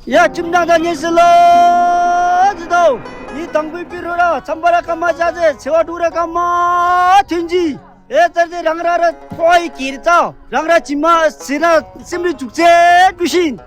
呀，金大的你是老知道，你当兵比如了，参巴拉干嘛家子，吃完肚了干嘛天气？哎，这里让人快点走，让人起码现在心里足接不行。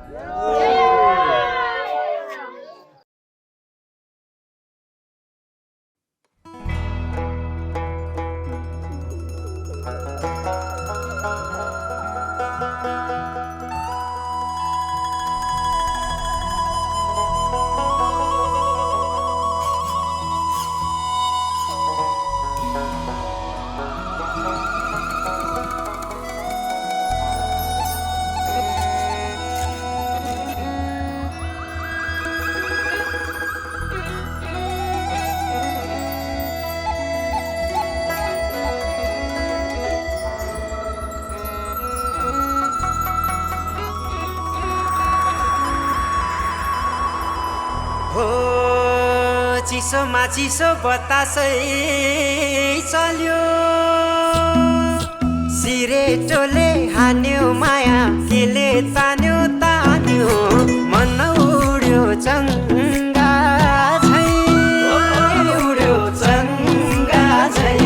चिसोमा चिसो बतासै चल्यो सिरेटोले हान्यो माया केले तान्यो तान्यो मन उड्यो चङ्गा झै उड्यो चङ्गा झै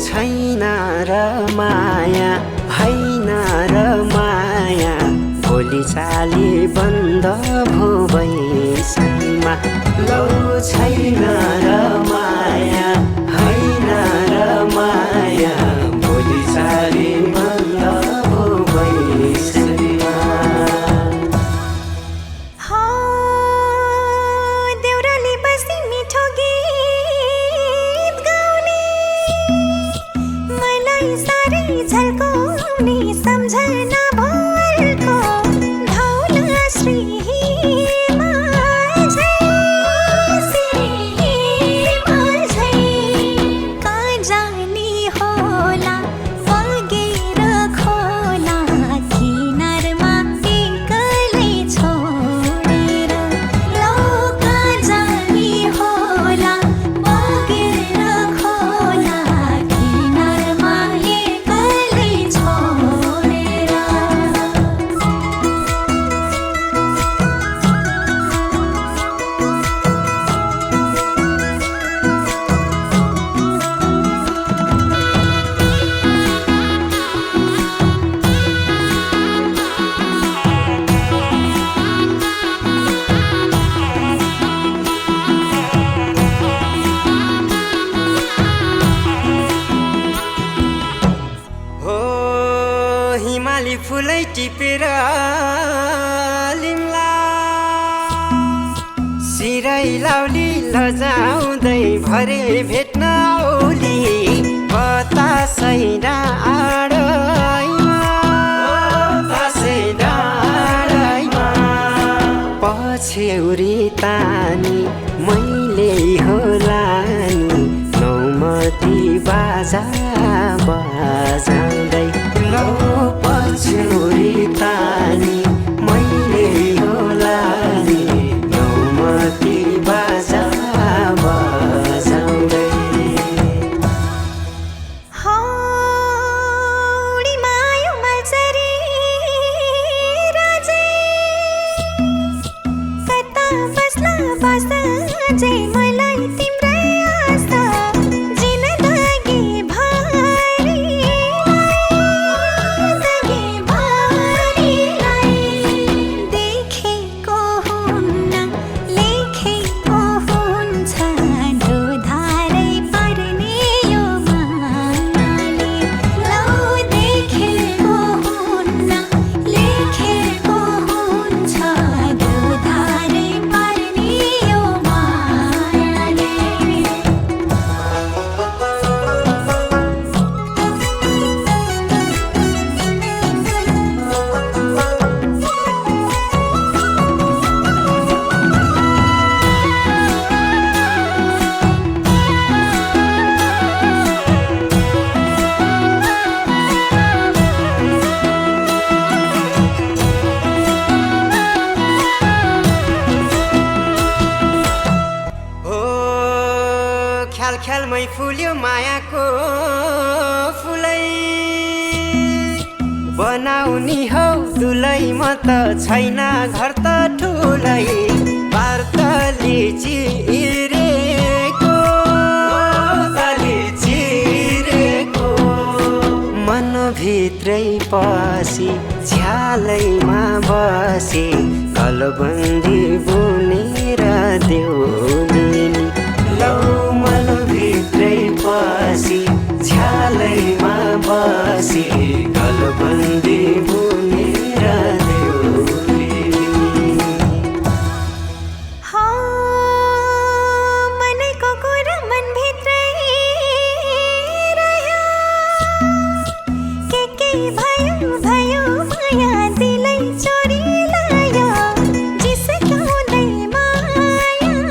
छैन र माया होइन र माया भोलि चाली बन्द भो बैसैमा लौ छैन र माया होइन र माया भोलि चाली बन्द भो बैसैमा देउराली बस्ती मिठो गीत गाउने मलाई साह्रै झल्काउने सम्झना भरको धौला श्री फुलै टिपेर लिम्ला सिरै लाउली लजाउँदै भरे भेट्न औली बतासै डाँडैमा पछ्यौरी तानी मैले होला नि नौमती बाजा बजाउँदै लौ पछ्यौरी तानी मैले होला नि नौमती बाजा बजाउँदै हौडी मायो मल्चरी राजे कता बस्ला बस जे मलाई तिम्रै आस्था जिन्दगी भरिलाई देखेको हुन्न लेखेको हुन्छ ढोधारै पर्ने यो मायाले लौ देखेको हुन्न लेखेको हुन्छ ढोधारै पर्ने यो मायाले ख्याल ख्यालमै फुल्यो मायाको फुलै बनाउनी हौ दुलै म त छैन घर त ठुलै पार्तली चिरेको मनभित्रै पसी झ्यालैमा बसी कलबन्दी बुनेर देउनी लौ मनभित्रै पसी झ्यालैमा बसी कलबन्दी बुनेर देउनी मनको कुरा मनभित्रै रह्यो के भयो भयो माया दिलै चोरी लायो जिस्काउँदै मायाले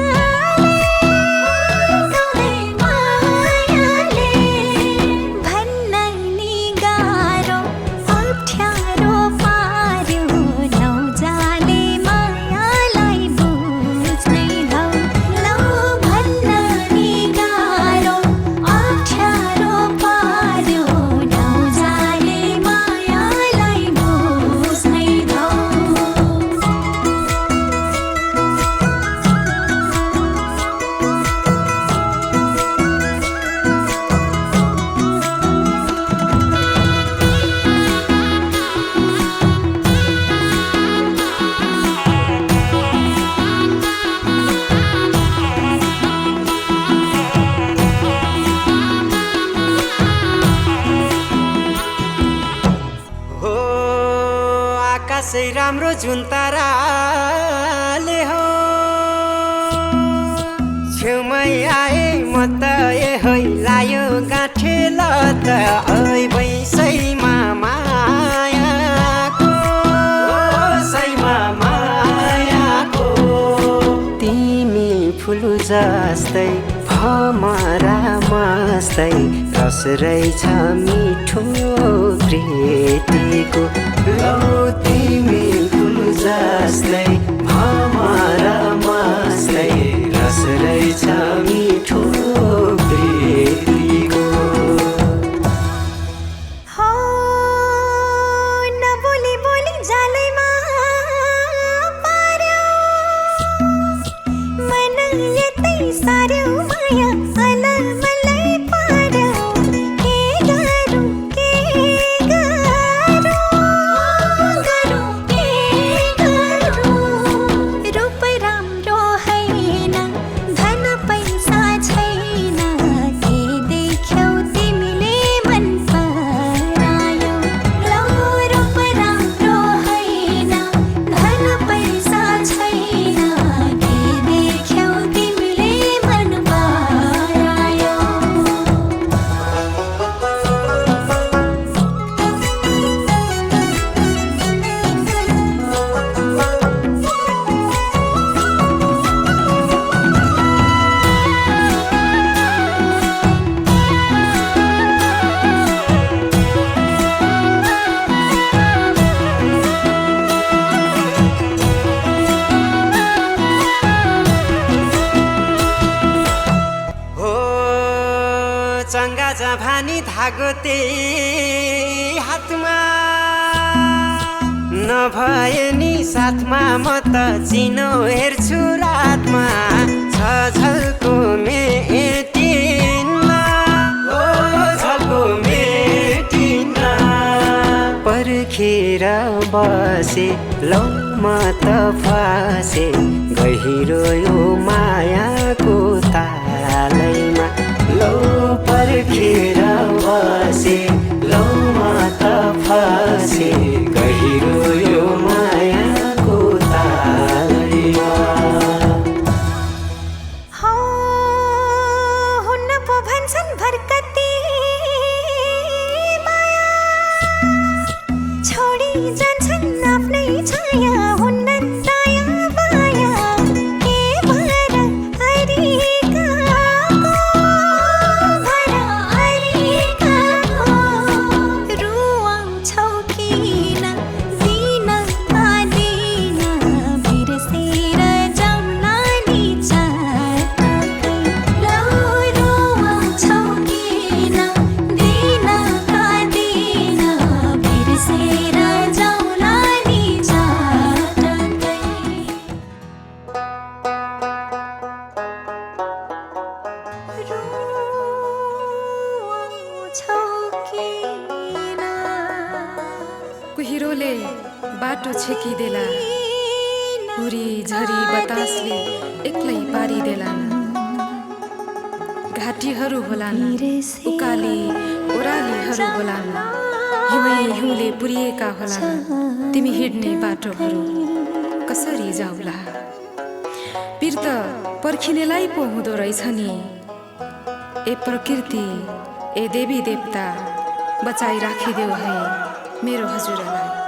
भन्न नि गाह्रो अप्ठ्यारो पार्यो नौजाले मायालाई बुझ्नै धौ लौ भन्न नि गाह्रो अप्ठ्यारो पार्यो नौजाले मायालाई बुझ्नै धौ हो आकाशै राम्रो जुन ताराले हो छेउमै आए म त है लायो गाँठे ल त ऐ बैसैमा मायाको तिमी फुल जस्तै भमरा मस्तै रस रहेछ मिठो प्रीतिको लौ तिमी फुल जस्तै भमरा मस्तै रस रहेछ मिठो प्रीतिको नबोली बोली जालैमा पार्यो मन यतै सार्यो माया अलमलै पार्यो के गरौँ रूप राम्रो हैन धन पैसा छैन के देख्यौ तिमीले मन परायो लौ रूप राम्रो हैन धन पैसा छैन के देख्यौ तिमीले मन परायो हो चङ्गा जभानी धागो त्यही हातमा नभए नि साथमा म त चिनो हेर्छु रातमा छ झल्को मेटिन्न ओ झल्को मेटिन्न पर्खेर बसे लौ म त फसे गहिरो यो मायाको तालैमा लौ पर्खेर बसे लौ म त फसे गहिरो यो मायाको तालैमा हुन्न पो भन्छन् भरकती माया छोडी जान्छन् आफ्नै छाया हुन्न दया माया के भर अरिकाको रुवाउँछौ किन दिन कहिल्यै बाटो छेकिदेला हुरी झरी बतासले एक्लै पारिदेलान् घाटीहरू होलान् उकाली ओरालीहरू होलान् हिउँै हिउँले पुरिएका होलान् तिमी हिँड्ने बाटोहरू कसरी जाउला पिर त पर्खिनेलाई पो हुँदो रहेछ नि ए प्रकृति ए देवी देवता बचाइ राखिदेऊ है मेरो हजुरलाई